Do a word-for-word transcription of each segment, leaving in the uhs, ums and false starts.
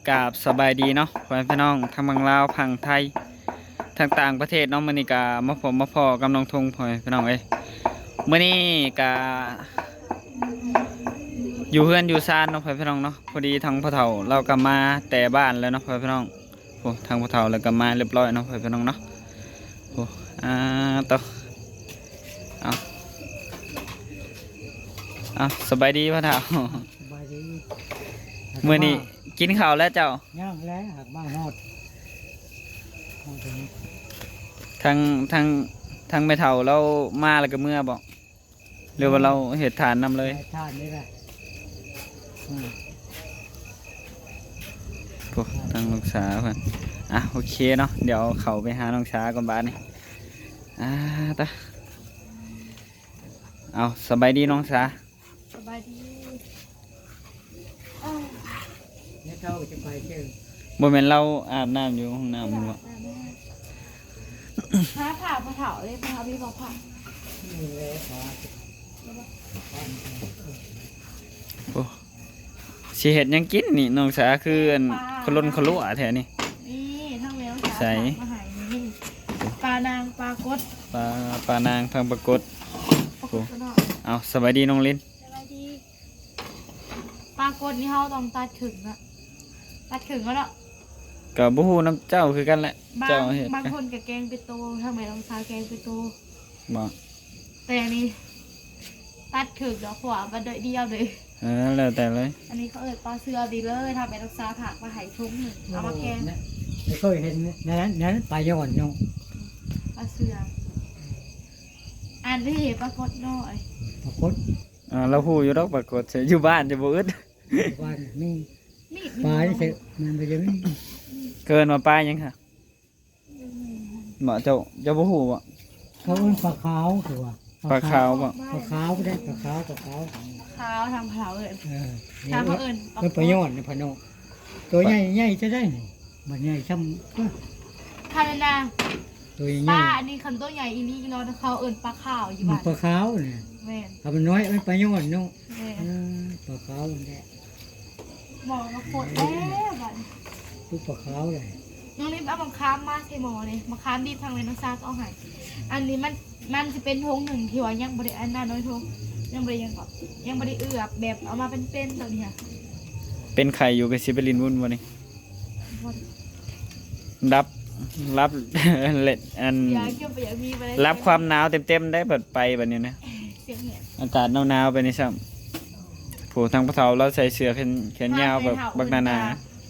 กราบสบายดีเนาะ พ่อแม่พี่น้อง ทั้งฝั่งลาว ฝั่งไทย ทั้งต่างประเทศเนาะ มื้อนี้ก็มาพบมาพ้อกับน้องทง พ่อแม่พี่น้องเอ้ย มื้อนี้ก็อยู่เฮือนอยู่ซานเนาะ พ่อแม่พี่น้องเนาะ พอดีทางพ่อเฒ่าเราก็มาแต่บ้านแล้วเนาะ พ่อแม่พี่น้อง โอ้ ทางพ่อเฒ่าเราก็มาเรียบร้อยเนาะ พ่อแม่พี่น้องเนาะ โอ้ อ่า ต่อ เอา เอา สบายดีพ่อเฒ่า สบายดี มื้อนี้กินข้าวแล้วเจ้า ย่างแล้ว หากมาฮอด ฮอดตรงนี้ ทาง ทาง ทางแม่เฒ่าเรามาแล้วก็เมือบ่ หรือว่าเราเฮ็ดทานนำเลย เฮ็ดทานนี่แหละ อืม โอ้ ทางน้องสาเพิ่น อ่ะ โอเคเนาะ เดี๋ยวเข้าไปหาน้องสาก่อนบาดนี้ อ่า ตะ เอา สบายดีน้องสา สบายดี อ้าว เนี่ยเจ้าจะไปเจอ บ่แม่นเราอาบน้ำอยู่ห้องน้ำบ่ หาผ้าพ่อเฒ่าเลย พ่อเฒ่ามีบ่ผ้า นี่แหละผ้า โอ้ สิเฮ็ดหยังกินนี่ น้องสาคืออัน ปลา ขลุ่นขลุ่วแท้นี่ นี่ ทางแม่น้องสา ใส่ ฝากมาให้นี่ ปลานาง ปลากด ปลา ปลานาง ทางปลากด ปลากด โอ้ ตัวน้อย เอา สบายดีน้องลิน สบายดี ปลากดนี่เฮาต้องตัดครึ่งนะ ตัดครึ่งเอาเนาะ ก็บ่ฮู้นำเจ้าคือกันแหละ บาง เจ้าเฮ็ด บางคนก็แกงเป็นโต ทางแม่น้องสาแกงเป็นโต บ่ แต่อันนี้ ตัดครึ่งดอก เพราะว่ามันน้อยเดียวเลย เออ แล้วแต่เลย อันนี้เขาเอิ้นปลาเสือดีเลย ทางแม่น้องสาฝากมาให้ถุงหนึ่ง เอามาแกง โอ้ เนี่ย ไม่เคยเห็นนะ นั้น นั้นปลาย้อนเนาะ ปลาเสือ อันนี้ปลากดน้อย ปลากด อ่า เราฮู้อยู่ดอกปลากด อยู่บ้านจะบ่อึด อยู่บ้านมี มีด ปลานี่เถอะ มันบ่จะมี เกินมาปลายังคะ บ่ เจ้า เจ้าบ่ฮู้บ่ เขาเอิ้นปลาขาวคือว่า ปลาขาวบ่ ปลาขาวก็ได้ ปลาขาว ปลาขาว ขาวทางเขาเอิ้น เออ ทางเขาเอิ้น เอิ้นปลาย้อนนี่พ่อน้อง ตัวใหญ่ ใหญ่จะได้นี่ มันใหญ่ช่ำ เออ คานานา ตัวใหญ่ ปลาอันนี้คันตัวใหญ่อีหลีอีหลอนะ เขาเอิ้นปลาขาวอยู่ มัน บ้าน ปลาขาวเนี่ย แม่น ถ้ามันน้อยมันปลาย้อนเนาะ แม่น เออ ปลาขาวนั่นแหละ หมอมาขดแล้วบัดนี้ ปุ๊บปลาขาวเลย น้องลิฟเอามะขามมาใส่หมอเลย มะขามดิบทางเลยน้องซาก็เอาให้ อันนี้มัน มันจะเป็นทงหนึ่งที่ว่ายังบ่ได้อันนั้นน้อยทง ยังบ่ได้ยังก่อน ยังบ่ได้เอือบแบบเอามาเป็นๆตัวนี้ค่ะ เป็นไข่อยู่กับซิเปลินวุ่นวันนี้ บ่ได้ รับ รับ เละ อัน อยากเก็บไปอยากมีไปเลย รับความหนาวเต็มๆได้เปิดไปบัดนี้นะ เสียงเหียน อากาศหนาวๆไปนี่ซ้ำ ผู้ทางพ่อเฒ่าเราใส่เสื้อแขน แขนยาวแบบบักนานา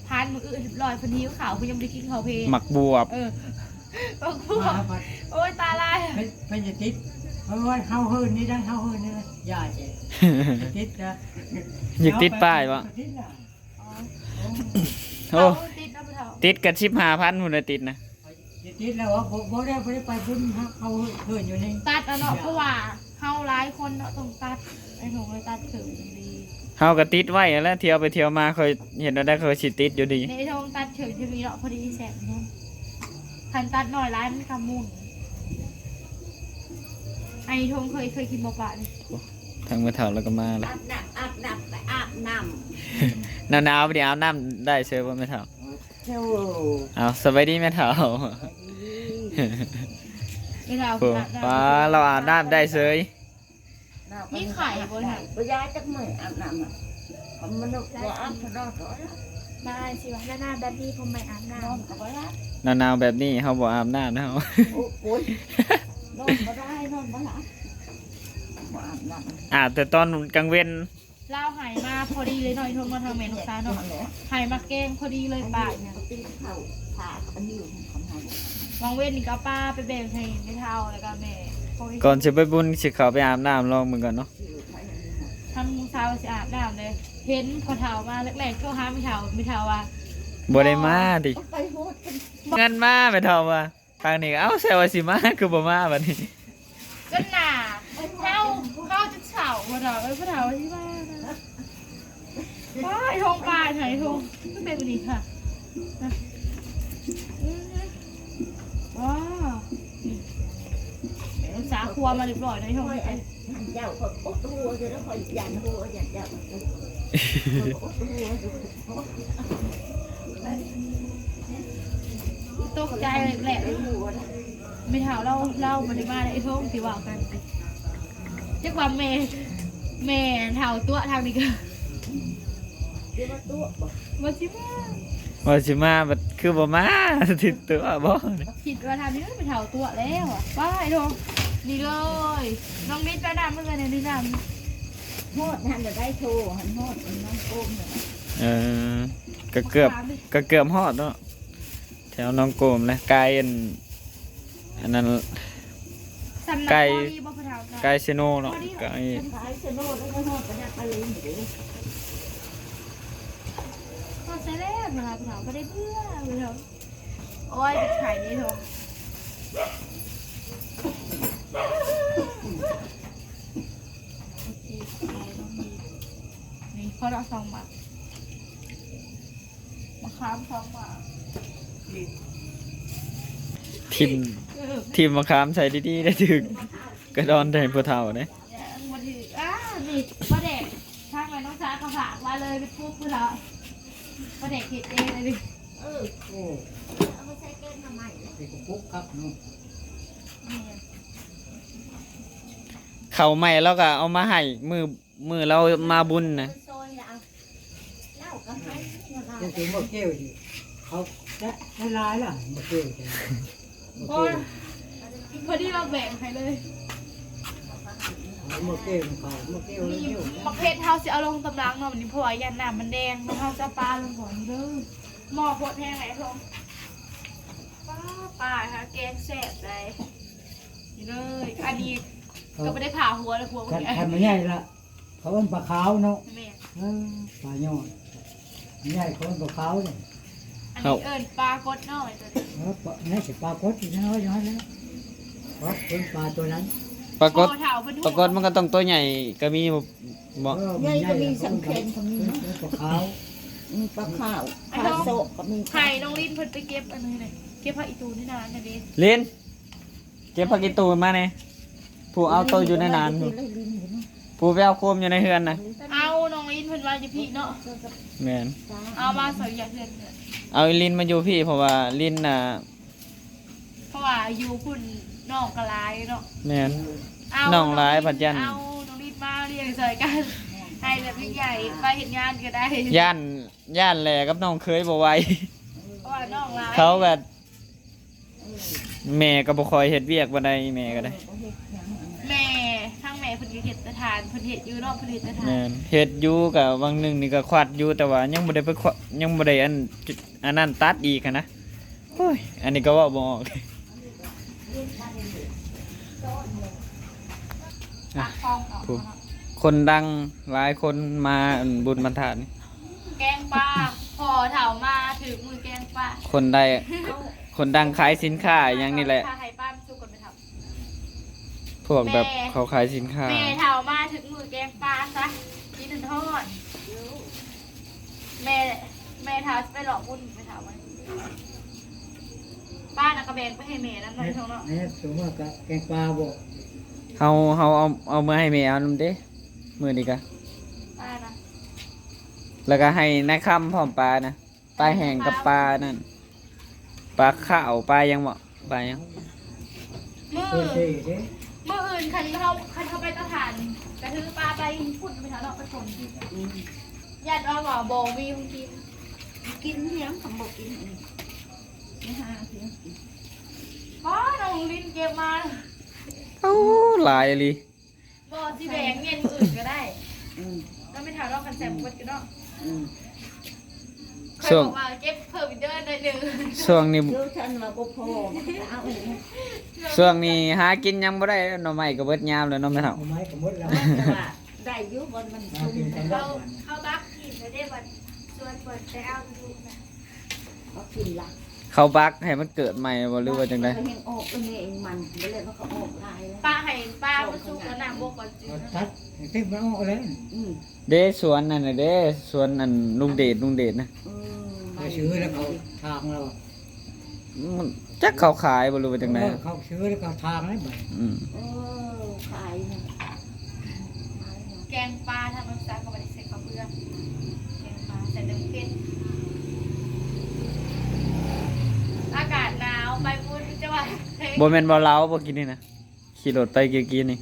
ผ่านมื้ออื่นเรียบร้อย เพิ่นหิวข้าว เพิ่นยังบ่ได้กินข้าวเพล หมากบวบ เออ หมากบวบ มาครับ โอ้ย ตาลาย เพิ่น เพิ่นจะติด เพราะว่าเฮาเฮิ่นนี่ได้ เฮาเฮิ่นนี่ได้ อย่าเจ๊ ติดนะ อยากติดป้ายบ่ ติดนะ อ๋อ โอ้ เขาติดนะพ่อเฒ่า ติดกันสิบห้าพันพุ้นนะ ติดนะ อย่าติดแล้วว่าบ่ บ่ได้ บ่ได้ไปบุญฮะ เขาเฮิ่นอยู่นี่ ตัดเอาเนาะ เพราะว่าเฮาหลายคนเนาะ ต้องตัด ไอ้หงเลยตัดเสริมดี เฮาก็ติดไว้นั่นแหละ เที่ยวไปเที่ยวมา ค่อยเห็นว่าได้ค่อยสิติดอยู่ดี ในทงตัดเสริมจะมีเนาะ พอดีแสบเนาะ คันตัดน้อยหลายมันกำมุน ไอ้ทงเคย เคยกินบ่ปะนี่ ทางแม่เฒ่าแล้วก็มาแล้ว อาบน้ำ อาบน้ำ ไปอาบน้ำ หนาวๆไปดิ อาบน้ำได้เซอร์บ่แม่เฒ่า เจ้า เอา สบายดีแม่เฒ่า เวลา โอ้ อาบน้ำ ป้า เราอาบน้ำได้เซย มีไข่บ่น่ะ บ่ยายจักมื้ออาบน้ำอ่ะ มันบ่อาบตลอดหรอก มาสิว่าหน้าๆแบบนี้ผมไม่อาบน้ำ นอนก็บ่หลับ หนาวๆแบบนี้เฮาบ่อาบน้ำนะเฮา โอ้ โอ้ย นอนบ่ได้ นอนบ่หลับ บ่อาบน้ำ อาบแต่ตอนกลางเว็น ลาวหายมาพอดีเลยเนาะ อีทนมาทางแม่นกซาเนาะ หายมาแกงพอดีเลยปลาเนี่ย กินข้าวผักอันนี้ของเขา บางเว็นนี่ก็เอาปลาไปแบ่งให้แม่เฒ่าแล้วก็แม่ ก่อนสิไปบุญสิเข้าไปอาบน้ำลองมึงก่อนเนาะ ทำมูซาวสิอาบน้ำเลย เห็นพอเฒ่ามาแรกๆ โทรหาแม่เฒ่า แม่เฒ่าว่า บ่ได้มาติ ไปโฮดกัน เงินมาแม่เฒ่าว่า ทางนี้ก็ เอ้า แซวว่าสิมา คือบ่มาบัดนี้ จนหนา เฮา เฮาจนเศร้าบ่ดอก เอ้ย บ่ดอกว่าสิมานะ ว้าย ทงปลาไทยทง มันเป็นแบบนี้ค่ะ นะ อืม ว้าว นี่ สาครัวมาเรียบร้อยนะ ทง ไอ้ เจ้าก็อดหัวอยู่แล้ว คอยยันหัวยันเจ้าก็อดหัวอยู่ ตกใจแหละ หัวนะ ไม่เท่าเราเราบ่ได้มาได้ไอ้โทงที่ว่ากันจักว่าแม่แม่เท่าตัวทางนี้ก็ เดี๋ยวมาตัวบอก บ่สิมา ว่าสิมาบัดคือบ่มา ติดตัวบ่ คิดว่าทางนี้ไม่เท่าตัวแล้วอะป้าไอ้โทงนี่เลยน้องนิดไปน้ำเมื่อไงในน้ำ โหดหันจะได้โทรหันโหดมันน้องโกมเนี่ย เออก็เกือบก็เกือบฮอดเนาะ แถวหนองโกมนะไกลอันอันนั้น สำนัก ไก่ พอดีบ่พอเท่า ไกลเซโนเนาะไกล ขายเซโนแล้วก็โหดกระดาษปลาลิงอยู่ พอใส่แล้วนะคะพอเท่าก็ได้เพื่อพอเท่าโอ้ยไปขายนี่โทงนี่พอเราสองบาทมะขามสองบาท ทิม เออ ทิมมะขามใส่ดีๆได้ถึงกระดอนแทนผู้เฒ่าเนี่ย เนี่ยมันถืออ่านี่ป้าแดกทางไปน้องสาวก็ฝากมาเลยไปปุ๊บเพื่อเราป้าแดกเห็ดเองเลยดิ เออ โอ้ เอามาใส่แกงมาใหม่นะ เป็นกระปุกครับเนาะ เนี่ย เขาใหม่แล้วก็เอามาให้มือมือเรามาบุญนะ ซอยละเอาเหล้ากับไม้นี่นะคะ จะถึงเมื่อเกี้ยวสิเขาจะละลายละเมื่อเกี้ยวจะ พอพอดีเราแบ่งให้เลย เมื่อเกี้ยวเขาเมื่อเกี้ยว มี เมื่อเกี้ยว มะเขือเทศเฮาสิเอาลงตำลังเนาะวันนี้เพราะว่าย่านน้ำมันแดงเนาะเฮาจะปลาลงก่อนเด้อหม้อโพดแห้งไอ้ทงปลาปลาค่ะแกงแซ่บเลยนี่เลยอันนี้ก็ไม่ได้ผ่าหัวเลยหัว คัน เนี่ย คันมันใหญ่ละเขาเอิ้นปลาขาวเนาะ แม่ เออปลาย่อยใหญ่เขาเอิ้นปลาขาวเนี่ย อันนี้เอิ้นปลากดน้อยตัวนี้ เออปลานี่สิปลากดอีกน้อยน้อยแล้วเพราะเป็นปลาตัวนั้น ปรากฏ พ่อเฒ่าเพิ่น ปรากฏมันก็ต้องตัวใหญ่ก็มีบ่บ่ เออ ให มั ญ่ นใหญ่ ก็มีสำเพ็งก็มีนะ ปลาขาว มีปลาขาวปลาโซะก็มี ไข่น้องลินเพิ่นไปเก็บอันนี้เลยเก็บผักอีตูนนี่นะนั่นเอง ลินเก็บผักอีตูนมาเนี่ยผู้เอาโตอยู่ในนั้นผู้ผู้ไปเอาโคมอยู่ในเฮือนนะ เอาน้องลินเพิ่นว่าจะพี่เนาะ แมน เอามาใส่อยากเพื่อนเพื่อน เอาอีลินมาอยู่พี่เพราะว่าลินน่ะ เพราะว่าอยู่คุณน้องกะลายเนาะ แมน เอา น้องหลายผัดยัน เอาน้องลินมาเรียนใส่กันให้แบบใหญ่ไปเห็นงานก็ได้ ย่านย่านแหล่กับน้องเคยบ่ไหว เพราะว่าน้องหลาย เขาก็แม่ก็บ่ค่อยเฮ็ดเวียกบ่ได้แม่ก็ได้ แม่ทั้งแม่เพิ่นก็เฮ็ดแต่ทานเพิ่นเฮ็ดอยู่เนาะเพิ่นเฮ็ดแต่ทาน แม่นเฮ็ดอยู่ก็วังหนึ่งนี่ก็ควัดอยู่แต่ว่ายังบ่ได้ไปควัดยังบ่ได้อันอันนั้นตัดอีกหั้นนะโอ้ยอันนี้ก็เว้าบ่ออก ปากคลองออก ผู้ คนดังหลายคนมาอันบุญบรรทานี่ แกงปลาพอเฒ่ามาถือมือแกงปลา คนได้คนดังขายสินค้าอย่างนี้แหละ ถ้าให้ป้าสุกคนไปทำ พวกแบบเขาขายสินค้า แม่เฒ่ามาถึงมือแกงปลาซะกินทอดแม่แม่เฒ่าไปหลอกบุญไปเฒ่ามันป้าน่ะก็แบ่งไปให้แม่นำหน่อยเท่าเนาะ นี่สมมติว่าก็แกงปลาบ่ เฮาเฮาเอาเอามาให้แม่เอานำเด้มื้อนี้กะ ป้านะ แล้วก็ให้นายคำพร้อมปลานะปลาแห้งกับปลานั่นปลาข้าวปลายังบ่ปลายัง มือ เพิ่นเด้เด้ มืออื่นคันเขาคันเขาไปตะถานกระทือปลาไปพุ่นไปเฒ่าเนาะไปฝนกิน อืม ยันเอาหมอโบมีคงกิน กินเลี้ยงคำบอกกินอันนี้ไม่ห้าเพียงกิน ป้าน้องลินเก็บมา โอ้หลายอีหลี บ่สิแบ่งเงินมื้ออื่นก็ได้ อืม ก็ไม่ถามเราคันแซมกดกันเนาะ อืม ค่อยบอกว่าเก็บเพิ่มอีกเดือนหน่อยหนึ่ง ช่วงนี้ เดี๋ยวฉันมาบ่พอเอาอันนี้ ช่วงนี้หากินยังบ่ได้หน่อไม้ก็เบิดยามแล้วเนาะแม่เฒ่า เอาไม้กับมดแล้ว แต่ว่าได้อยู่บนมัน มา ชุ่ม กินกัน นะ แล้ เขา วมัน เขาบักกินแล้วได้บัดชวนเปิดไปเอาดูนะ เขากินละ เขาบักให้มันเกิดใหม่บ่หรือว่าจังได๋ มันยังออกอันนี้เองมันก็เลยว่าเขาออกลายแล้ว ป้าให้ป้ามันสุกแล้วน้ำบวกก่อนจืด เอาตัดให้เต็มมันออกเลย อืม เด้สวนนั่นน่ะเด้สวนอันลุงเดชลุงเดชนะ อืม ไปซื้อแล้วเขาทางเรา มันจักเขาขายบ่หรือว่าจังได๋ เออเขาซื้อแล้วเขาทางแล้วบัด อืม เออขายนะ แกงปลา ทางน้องสาวก็บ่ได้ใส่ข้าวเปลือก แกงปลาใส่แต่เผ็ด อากาศหนาวไปพุ้นจะว่า บ่แม่นบ่ลาวบ่กินนี่นะ ขี่รถไปเมื่อกี้นี่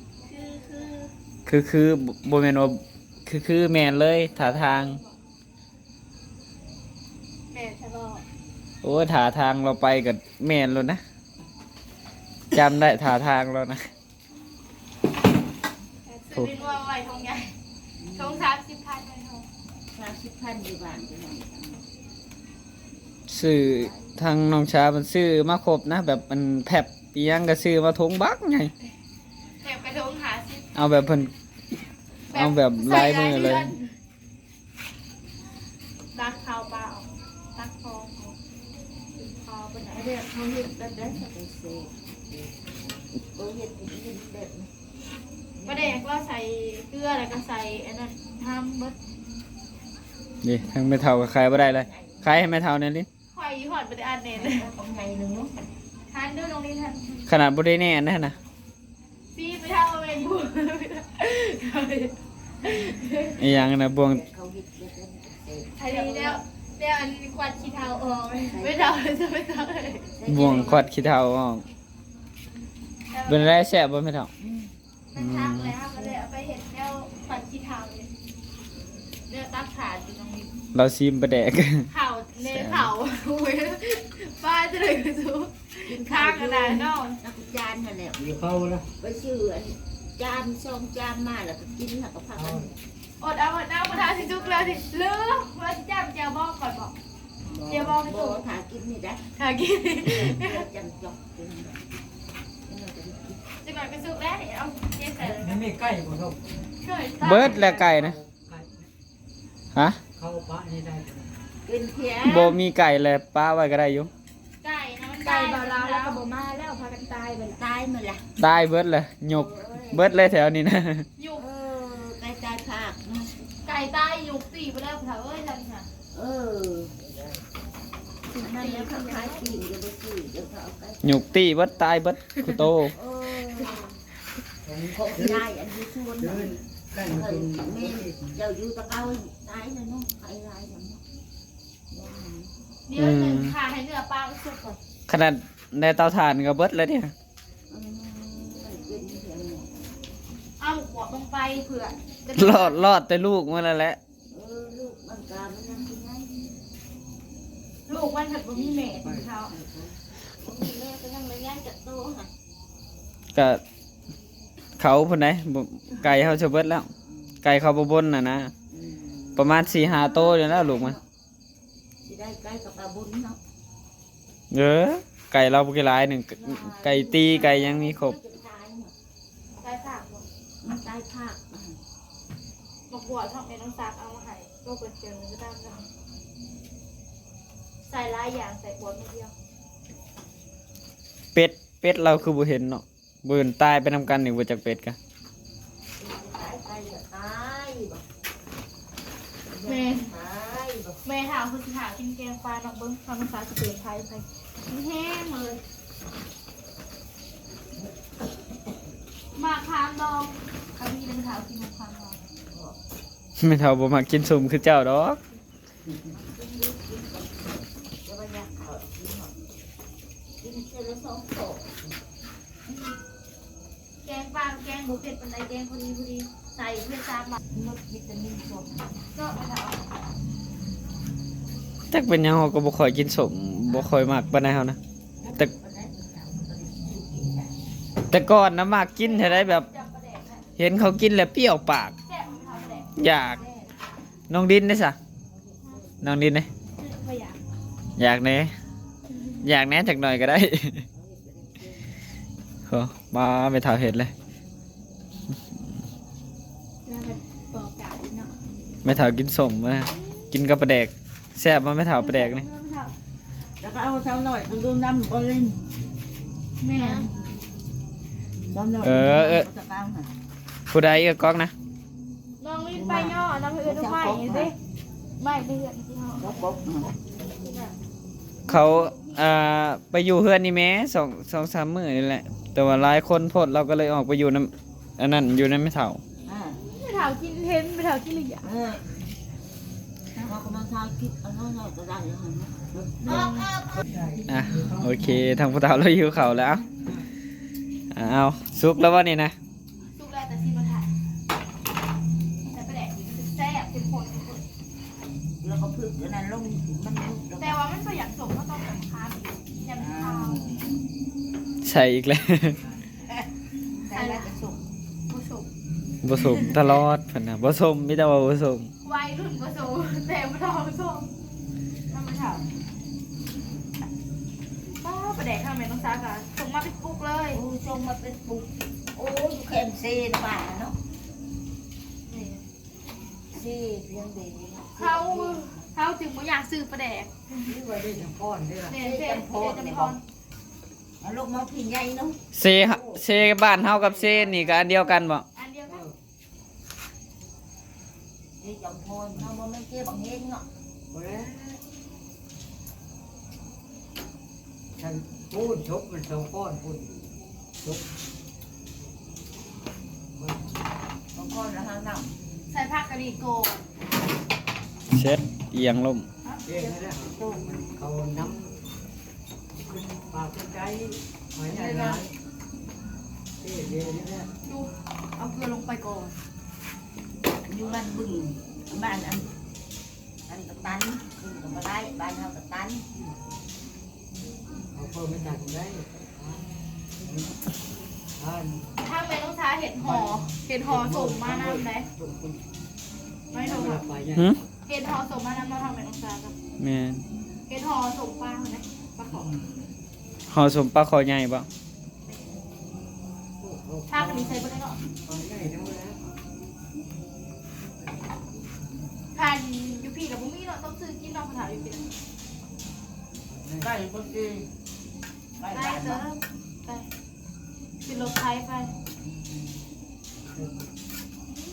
คือคือ คือคือบ่บ่แม่นว่าคือคือแม่นเลยท่าทาง แม่นใช่บ่ โอ้ยท่าทางเราไปก็แม่นแล้วนะ จำได้ท่าทางเรานะ ซื้อเป็นว่าไว้ทงใหญ่ ทงสามสิบพันเลยทง สามสิบพันอยู่บ้านพี่น้อง ซื้อทางน้องชามันซื้อมาครบนะ แบบมันแพ็บอีหยังก็ซื้อมาทงบักไง แถมกระทงหาสิบ เอาแบบเพิ่น เอาแบบลายมือเลย ตักข้าวเปล่า ตักฟองเอา ข้าวเป็นไหน อันเนี้ยเขาเห็ดแบบได้สเปเซโอเห็ดกินแบบนี้ ปลาแดกก็ใส่เกลือแล้วก็ใส่อันนั้นทำเบิด นี่ทางแม่เฒ่าก็ขายบ่ได้เลย ขายให้แม่เฒ่าแหน่ลิ ข่อยอยู่หอดบ่ได้อันเน้น ของไงหนึ่งเนาะ ทานด้วยน้องลินทาน ขนาดบ่ได้แน่นะนะ ซีไปเท่าเป็นผู้ อีหยังนะบ่วง เขาเห็ดแบบได้สเปเซ อันนี้แล้วแล้วอันควันขี้เทาออก ไม่เทาเลยจะไม่เทาเลย บ่วงควัดขี้เฒ่าออก เป็นไรแซ่บบ่แม่เฒ่า มันทักแล้วก็เลยเอาไปเห็นแล้วควันขี้เทาเลยเนี่ยตักขาดอยู่ตรงนี้ เราซีมปลาแดก เข่าเนเข่าอุ้ยป้าจะเลยคือซูข้างกระดานนอก นักจานนั่นแหละ อยู่เข้านะ ไปซื้ออันจานสองจานมาแล้วก็กินแล้วก็พักกัน อดเอาอดเอาประทานสิจุกเลยสิลืมว่าจะจ้างแจวบองก่อนบอกแจวบองไป บ ถู อก กถ่ากินนี่ได้ ค่ะกิน จำจอกกิน จะหน่อยไปซุกแล้วเอาเทใส่เลย มันไม่ใกล้บ่ครับ เคย เบิดแล้วไก่นะ ไก่ ฮะ เข้าปะนี่ได้บ่ เป็นเพีย บ่มีไก่แล้วปะไว้ก็ได้อยู่ ไก่นะมัน ไก่บ่าวลาวแล้วก็บ่มาแล้ว พากันตายไปละ ตายมาละ ตายเบิดเลยหยกเบิดเลยแถวนี้นะ หยุก เออไก่ตายภาคนะ ไก่ตายหยุกตีไปแล้วค่ะเอ้ยท่านค่ะ เออนั่นแล้วเขาขายปีกจะไปซื้อเดี๋ยวเขาเอาไก่ หยกตีเบิดตายเบิดคุโต เออของยายอันนี้ชวน เดินใกล้มันเป็น แม่เจ้าอยู่ตะเกาตายเลยเนาะไก่ลายอย่างเนาะ เดี๋ยวหนึ่งค่ะให้เนื้อปลาก็สุกก่อน ขนาดในเตาถ่านก็เบิดแล้วเนี่ย เออเป็นเพียงเนี่ย เอาขวดลงไปเผื่อ รอดรอดแต่ลูกมันนั่นแหละ เออลูกมันกามันยังกินไง ลูกมันผัดบะหมี่แม่ของเขา แม่ก็ยังไม่ง่ายจัดโตค่ะ ก็เขาพุ่นไหนบ่ไก่เขาจะเบิดแล้ว ไก่เขาบ่บนน่ะนะ อืม ประมาณสี่ห้าโตเดียวแล้วลูกมัน สิได้ไก่กับปลาบุญเนาะ เออไก่เราบ่กี่หลายหนึ่งไก่ตีไก่ยังมีครบ มันจะตายเนี่ย ได้ผักหมด มันตายภาคอ่ะ บอกบัวทำเองต้องซักเอามาให้ก็เป็นเจอก็ได้นะใส่หลายอย่างใส่ขวดนิดเดียว เป็ดเป็ดเราคือบ่เห็นเนาะบ่เห็นตายไปนำกันนี่บ่จักเป็ดกะ ตายไปก็ตายบ่ แม่ ตายบ่ แม่ถามคุณถามกินแกงปลาเนาะเบิ้งทำภาษาสเปนไทยไปแห้งเลยมาคามดองคามีเป็นขาวกินมาคามดอง แม่เฒ่าบ่มักกินส้มคือเจ้าดอก จะไปยังเขากินหมดกินเจอละสองโต แกงปลาแกงบุกเผ็ดปันไดแกงพอดีพอดีใส่เพื่อซาบะ มดวิตามินส้ม ก็ไปถาม จักเป็นหยังเฮาก็บ่ค่อยกินส้มบ่ค่อยมักปานใดเฮานะแต่แต่ก่อนนะมักกินแท้ได้แบบ จับปลาแดกนะ เห็นเขากินแล้วเปรี้ยวปาก แซ่บของเขาแหละ อยากน้องดินได้ซะน้องดินเด้ ไม่อยาก อยากแหน่อยากแหน่จักหน่อยก็ได้โหมาแม่เฒ่าเฮ็ดเลย แล้วก็ปอกกาดเนาะ แม่เฒ่ากินส้มมากินกับปลาแดกแซ่บบ่แม่เฒ่าปลาแดกนี่ แล้วก็เอาเท้าหน่อยไปดูน้ำบอลลิน แม่ เท้าหน่อย เออเออ ตะกร้างค่ะ ผู้ใดเอื้อกอกนะ น้องลินไปย่อน้องเอือดอกไม้สิไม่ไปเหือนที่ห้อง ก็ปก เขาอ่าไปอยู่เฮือนนี่แหม่สองสองสามมื้อนี่แหละ แต่ว่าหลายคนโพดเราก็เลยออกไปอยู่นำอันนั้นอยู่นำแม่เฒ่า อ่า ไม่ท เฒ่ากินเห็นไปเฒ่ากินหรือยังเออเรากำลังทายคิดเอาน้อยๆก็ได้แล้วหันนะอ่ะ โอเค ทางผู้เฒ่าเราหิวข้าวแล้วเอาสุกแล้ววะนี่นะ สุกแล้วแต่ซีมาถ่ายแต่ประแดกนี่มันแซ่บเข้มข้นที่สุดแล้วก็ผึกอันนั้นลงมันลงแล้วแต่ว่ามันก็อยากสมก็ต้องแบบคาร์บอย่างคาวใส่อีกแล้ว ใส่แล้วจะสมบ่สมบ่สมตลอดพันนะบ่สมมีแต่ว่าบ่สมวัยรุ่นบ่สมแต่บ่เฒ่าสมน้ำมันเฒ่าป้าประแดกทำไมต้องซักอ่ะส่งมาเป็นปุกเลยโอ้ส่งมาเป็นปุกโอ้อยู่แคมเซ่นะบ้านเนาะ สิเพียงเดียวเขาเขาจึงบ่อยากซื้อปลาแดกนี่ว่าได้จำพอนได้ล่ะแม่นแม่นจำพอนเอาลูกมาพินใหญ่เนาะเซเซบ้านเฮากับเซนี่ก็อันเดียวกันบ่อันเดียวกันนี่จำพอนเฮาบ่แม่นเก็บเห็นเนาะบ่แล้ว ฉันพูดชกมันสองก้อนพูดชกมันสองก้อนแล้วห้ามนำใส่ผักกะหรี่โกนเช็ดเอียงลมเองนะโจ้มันเขาน้ำปากใจหอยใหญ่ร้ายเจ๊เดียวนี่แหละดูเอาเกลือลงไปก่อนอยู่บ้านบึงบ้านอัน อันกะตัน อืมก็บ่ได้ บ้านเฮากะตัน เอาเพิ่มไม่ตันได้ อ่าน ทางแม่น้องสาเห็ดหอ เห็ดหอส่งมานำได้ ส่งคุณ ไม่โทร หลับไปเนี่ย หึ เห็ดหอส่งมานำเนาะทางแม่น้องสาครับ แม่น เห็ดหอส่งปลาเพิ่นนะ ปลาขอ อืม หอสมปลาคอใหญ่บ่ ถ้ากันนี้ใช้บ่ได้เนาะทานอยู่พี่กับบุ้มีเนาะต้องซื้อกินเนาะขนาดอยู่พี่ไก่ก็กินไก่เจอไปขึ้นรถไฟไป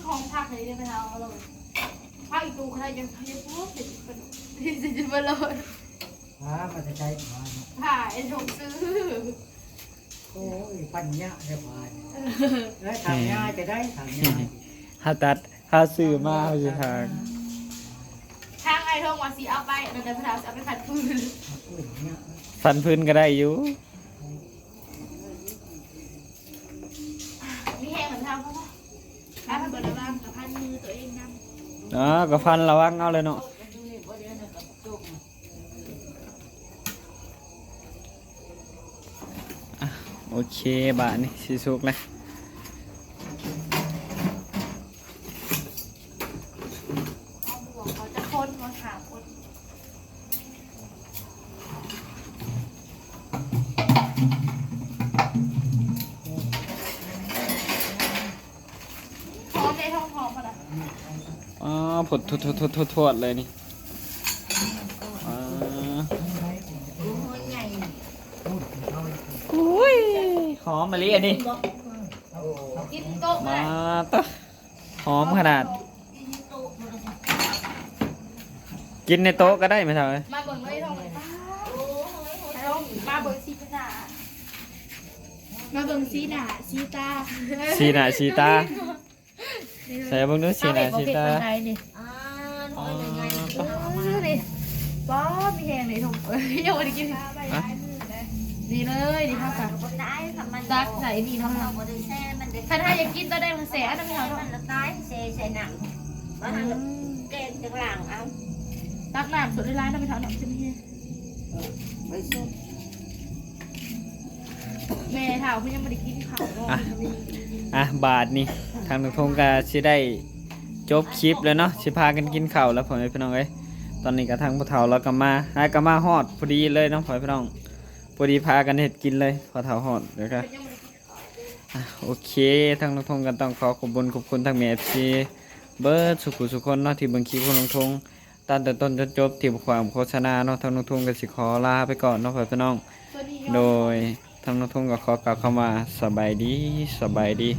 ห้องพักเลยเดี๋ยวไปหาเอาเลยพักอีกตู้ขนาดยังยังพูดเสร็จเป็นเสร็จเป็นเลย หามาแต่ใจหาเนาะหาไอ้ชมซื้อ โอ้ย ปัญญาได้ผ่านเอ้ยทำง่ายจะได้ทำง่ายเฮาตัดเฮาซื้อมาเฮาสิทาง ทางไอ้ทงว่าสิเอาไปนั่นแต่พระเอาไปผัดพื้น ผัดพื้นก็ได้อยู่ มีแฮงเหมือนทางเขาปะถ้ามันบริวารกับพันมือตัวเองนำ อ๋อ ก็พันระวังเอาเลยเนาะ อ่ะ โอเค บาดนี้สิสุกแล้ว เอาบ่วงเขาจะคนมาหาคน หอมเลยหอมหอมขนาด อ๋อ ผดทวดทวดทวดทวดเลยนี่ อ่า อุ้ย หอมมะลิอันนี้ กินโต๊ะมา มาตะ หอมขนาด กินในโต๊ะก็ได้ไหมเธอ มาเบิ่งเลยทองเลยป้าทองมาเบิ่งสีหน้า มาเบิ่งสีหน้าสีตา สีหน้าสีตา ใส่เบิ่งดูสีหน้าสีตา อ่าน้อยหนึ่งไง เออนี่ป้ามีแฮงเลยทองเอ้ยยังไม่ได้กิน นี่เลยนี่เท่ากัน ได้ค่ะมัน ตักใส่นี่เนาะ เราบ่ได้แช่มันได้ คันถ้าอยากกินตัวแดงแสอันนั้นไม่เอาเนาะ มันละตายแช่ใส่น้ำว่าทางแกงจากหลังเอา ตักน้ำสดได้ร้านนะไม่เท่าเนาะจะมีแฮง ไปสุด แม่เฒ่าเพิ่นยังบ่ได้กินข้าวเนาะ อ่ะ อ่ะ บาดนี้ ทางน้องทงก็สิได้จบคลิปแล้วเนาะ สิพากันกินข้าวแล้วพ่อแม่พี่น้องเอ้ย ตอนนี้ก็ทางพ่อเฒ่าเราก็มา หาก็มาฮอดพอดีเลยเนาะพ่อแม่พี่น้อง พอดีพากันเฮ็ดกินเลย พ่อเฒ่าฮอดแล้วก็ เพิ่นยังบ่ได้กินข้าวเด้อ อ่ะ โอเค ทางน้องทงก็ต้องขอขอบคุณขอบคุณทางแม่ เอฟซี เบิดสุขุสุคนเนาะ ที่เบิ่งคลิปของน้องทง ตั้งแต่ต้นจนจบที่บ่ความโฆษณาเนาะ ทางน้องทงก็สิขอลาไปก่อนเนาะพ่อพี่น้อง โดยทางน้องทงก็ขอกล่าวคำว่าสบายดี สบายดี